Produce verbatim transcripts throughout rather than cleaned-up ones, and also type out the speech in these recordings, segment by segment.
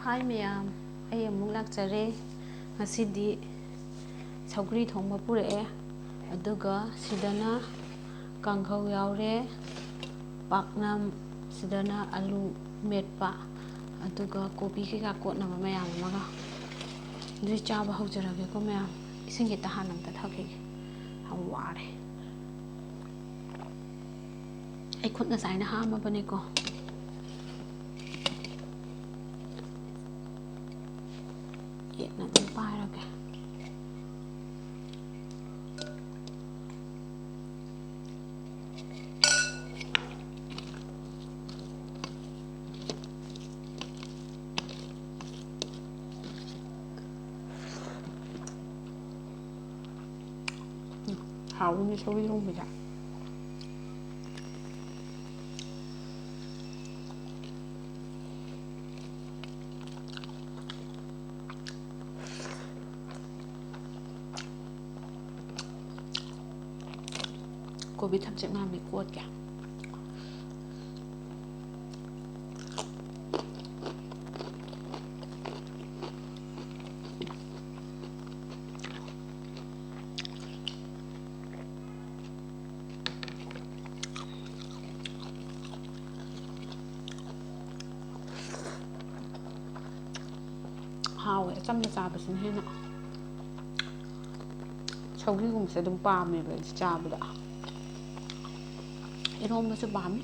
ꯍꯥꯏ ꯃꯌꯥꯝ, ꯑꯩ ꯑꯃꯨꯛ ꯂꯥꯛꯆꯔꯦ꯫ ꯉꯁꯤꯗꯤ ꯁꯧꯒ꯭ꯔꯤ ꯊꯣꯡꯕ ꯄꯨꯔꯛꯑꯦ, ꯑꯗꯨꯒ ꯁꯤꯗꯅ ꯀꯥꯡꯍꯧ ꯌꯥꯎꯔꯦ, ꯄꯥꯛꯅꯝ, ꯁꯤꯗꯅ ꯑꯂꯨ ꯃꯦꯠꯄ, ꯑꯗꯨꯒ ꯀꯣꯕꯤ ꯀꯩꯀꯥ ꯀꯣꯠꯅꯕ ꯃꯌꯥꯝ ꯑꯃꯒ꯫ ꯑꯗꯨꯗꯤ ꯆꯥꯕ ꯍꯧꯖꯔꯒꯦꯀꯣ ꯃꯌꯥꯝ꯫ ꯏꯁꯤꯡ ꯈꯤꯇ ꯍꯥꯟꯅ ꯑꯝꯇ ꯊꯛꯈꯤꯒꯦ, ꯌꯥꯝ ꯋꯥꯔꯦ꯫ ꯑꯩ ꯈꯨꯠ ꯉꯁꯥꯏꯅ ꯍꯥꯝꯃꯕꯅꯦꯀꯣ꯫ ꯌꯦꯠꯅ ꯑꯗꯨꯝ ꯄꯥꯏꯔꯒꯦ꯫ ꯎꯝ, ꯍꯥꯎꯅꯤ ꯁꯧꯒ꯭ꯔꯤ ꯊꯣꯡꯕꯁꯦ꯫ ꯀꯣꯕꯤ ꯊꯝꯆꯦꯠ ꯃꯥꯟꯕꯤ ꯀꯣꯠꯀꯦ꯫ ꯍꯥꯎꯋꯦ, ꯑꯆꯝꯅ ꯆꯥꯕꯁꯤꯅ ꯍꯦꯟꯅ꯫ ꯁꯧꯒ꯭ꯔꯤꯒꯨꯝꯕꯁꯦ ꯑꯗꯨꯝ ꯄꯥꯝꯃꯦꯕ ꯑꯩꯁꯦ ꯆꯥꯕꯗ꯫ ꯏꯔꯣꯝꯕꯁꯨ ꯄꯥꯝꯃꯤ꯫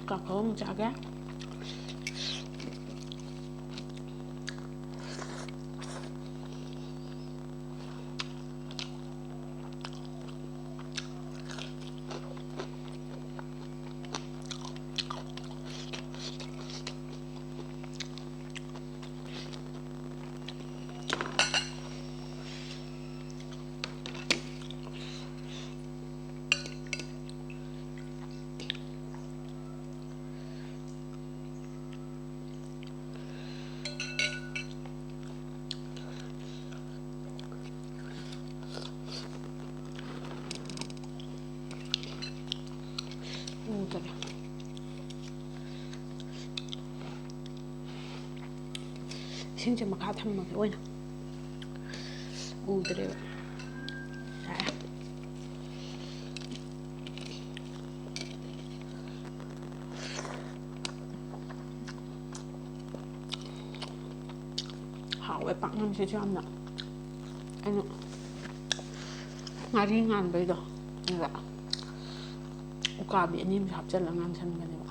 ꯀꯥꯡꯍꯧ ꯑꯃꯨꯛ ꯆꯥꯒꯦ꯫ ꯏꯁꯤꯡꯁꯦ ꯃꯈꯥ ꯊꯝꯃꯒꯦ ꯑꯣꯏꯅ꯫ ꯎꯗ꯭ꯔꯦꯕ꯫ ꯌꯥꯔꯦ꯫ ꯍꯥꯎꯋꯦ ꯄꯥꯛꯅꯝꯁꯤꯁꯨ ꯌꯥꯝꯅ꯫ ꯑꯩꯅ ꯉꯥꯔꯤ ꯉꯥꯟꯕꯩꯗꯣ, ꯑꯗꯨꯗ ꯎꯀꯥꯕꯤ ꯑꯅꯤ ꯑꯃꯁꯨ ꯍꯥꯞꯆꯤꯜꯂꯒ ꯉꯥꯟꯁꯟꯕꯅꯦꯕ꯫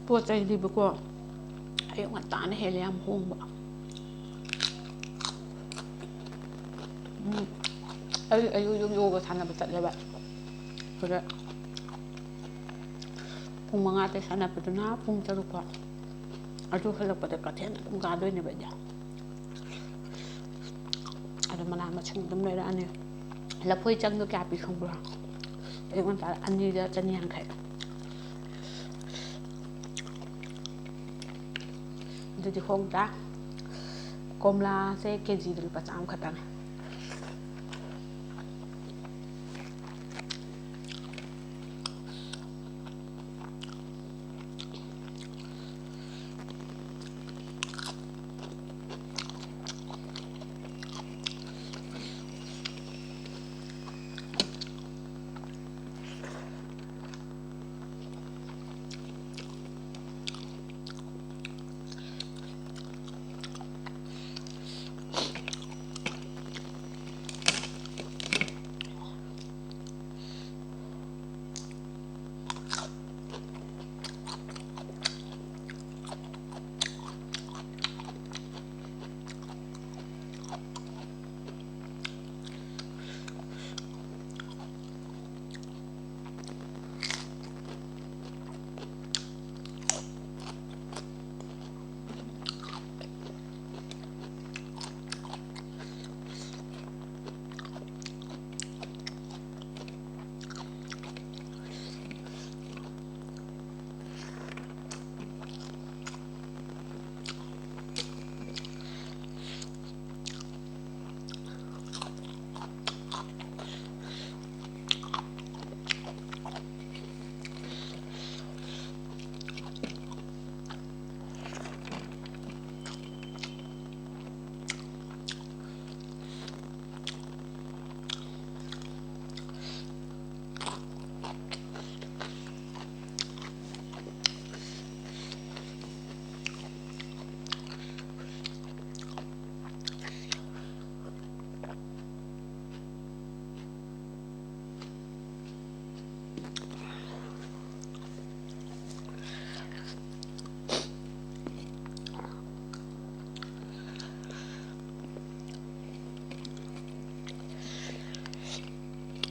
ꯄꯣꯠ ꯆꯩꯗꯤꯕꯀꯣ, ꯑꯌꯨꯛ ꯉꯟꯇꯥꯅ ꯍꯦꯜꯂꯦ ꯌꯥꯝ ꯍꯣꯡꯕ꯫ ꯎꯝ, ꯑꯌꯨꯛ ꯑꯌꯨꯛ ꯑꯌꯨꯛ ꯌꯣꯒ ꯁꯥꯟꯅꯕ ꯆꯠꯂꯦꯕ꯫ ꯑꯗꯨꯗ ꯄꯨꯡ ꯃꯉꯥꯗꯩ ꯁꯥꯟꯅꯕꯗꯨꯅ ꯄꯨꯡ ꯇꯔꯨꯛ ꯐꯥꯎ꯫ ꯑꯗꯨ ꯍꯜꯂꯛꯄꯗ ꯀꯩꯊꯦꯜ ꯑꯗꯨꯝ ꯀꯥꯗꯣꯏꯅꯦꯕ ꯑꯩꯗꯤ꯫ ꯑꯗꯣ ꯃꯅꯥ ꯃꯁꯤꯡ ꯑꯗꯨꯝ ꯂꯩꯔꯛꯑꯅꯤ꯫ ꯂꯐꯣꯏ ꯆꯪꯗꯣ ꯀꯌꯥ ꯄꯤ ꯈꯪꯕ꯭ꯔꯣ? ꯑꯌꯨꯛ ꯉꯟꯇꯥ ꯑꯅꯤꯗ ꯆꯅꯤ ꯌꯥꯡꯈꯩ꯫ ꯑꯗꯨꯗꯤ ꯍꯣꯡꯗ꯭ꯔꯥ? ꯀꯣꯝꯂꯥꯁꯦ ꯀꯦ ꯖꯤꯗ ꯂꯨꯄꯥ ꯆꯥꯝꯃ ꯈꯛꯇꯅꯦ꯫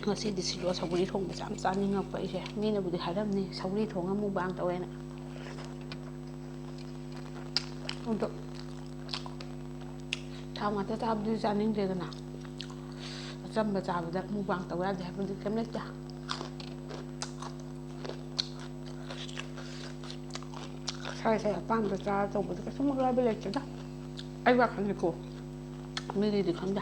ꯉꯁꯤꯗꯤ ꯁꯤꯂꯣ ꯁꯧꯒ꯭ꯔꯤ ꯊꯣꯡꯕꯁꯦ ꯌꯥꯝ ꯆꯥꯅꯤꯡꯉꯛꯄ ꯑꯩꯁꯦ꯫ ꯃꯤꯅꯕꯨꯗꯤ ꯍꯥꯏꯔꯝꯅꯤ ꯁꯧꯒ꯭ꯔꯤ ꯊꯣꯡꯉ ꯃꯨꯛꯕꯥꯡ ꯇꯧꯋꯦꯅ꯫ ꯑꯗꯣ ꯊꯥꯎ ꯉꯥꯛꯇ ꯆꯥꯕꯗꯨꯗꯤ ꯆꯥꯅꯤꯡꯗꯦꯗꯅ꯫ ꯑꯆꯝꯕ ꯆꯥꯕꯗ ꯃꯨꯛꯕꯥꯡ ꯇꯧ ꯌꯥꯗꯦ ꯍꯥꯏꯕꯗꯤ ꯀꯩꯝ ꯂꯩꯇꯦ꯫ ꯏꯁꯥ ꯏꯁꯥꯒꯤ ꯑꯄꯥꯝꯕ ꯆꯥꯔ ꯇꯧꯕꯗ ꯀꯩꯁꯨꯝ ꯑꯀꯥꯏꯕ ꯂꯩꯇꯦꯗ꯫ ꯑꯩ ꯋꯥꯈꯜꯅꯤꯀꯣ꯫ ꯃꯤꯒꯤꯗꯤ ꯈꯪꯗꯦ꯫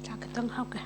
ꯆꯥꯛ ꯈꯤꯇꯪ ꯍꯥꯞꯀꯦ꯫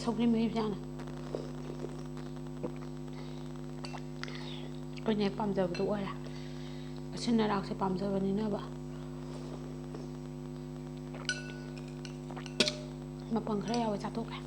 ꯁꯧꯒ꯭ꯔꯤ ꯃꯍꯤꯁꯦ ꯍꯥꯟꯅ꯫ ꯑꯩꯈꯣꯏꯅ ꯍꯦꯛ ꯄꯥꯝꯖꯕꯗꯣ ꯑꯣꯏꯔꯦ꯫ ꯑꯁꯤꯟ ꯑꯔꯥꯛꯁꯦ ꯄꯥꯝꯖꯕꯅꯤꯅꯕ꯫ ꯃꯄꯪ ꯈꯔ ꯌꯥꯎꯋꯦ, ꯆꯥꯊꯣꯛꯈ꯭ꯔꯦ꯫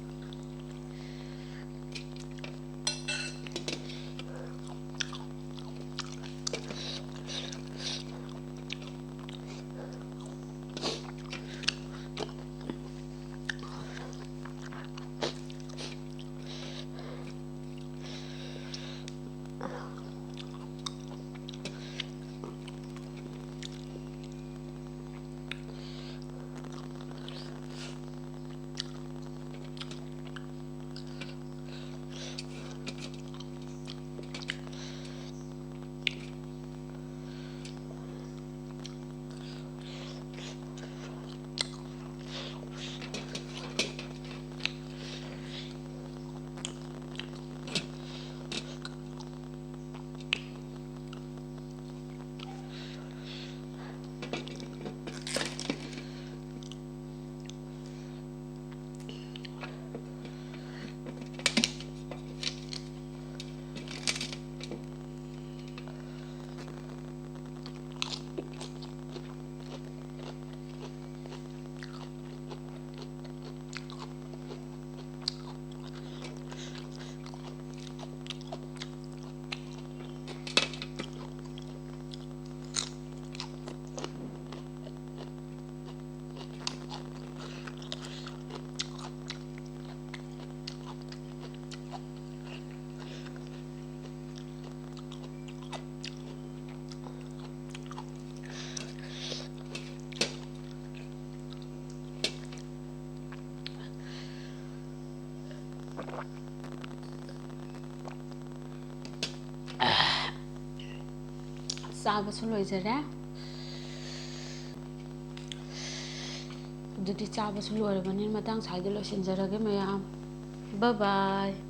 ꯆꯥꯕꯁꯨ ꯂꯣꯏꯖꯔꯦ꯫ ꯑꯗꯨꯗꯤ ꯆꯥꯕꯁꯨ ꯂꯣꯏꯔꯕꯅꯤꯅ ꯃꯇꯥꯡ ꯁ꯭ꯋꯥꯏꯗ ꯂꯣꯏꯁꯤꯟꯖꯔꯒꯦ ꯃꯌꯥꯝ꯫ Bye bye꯫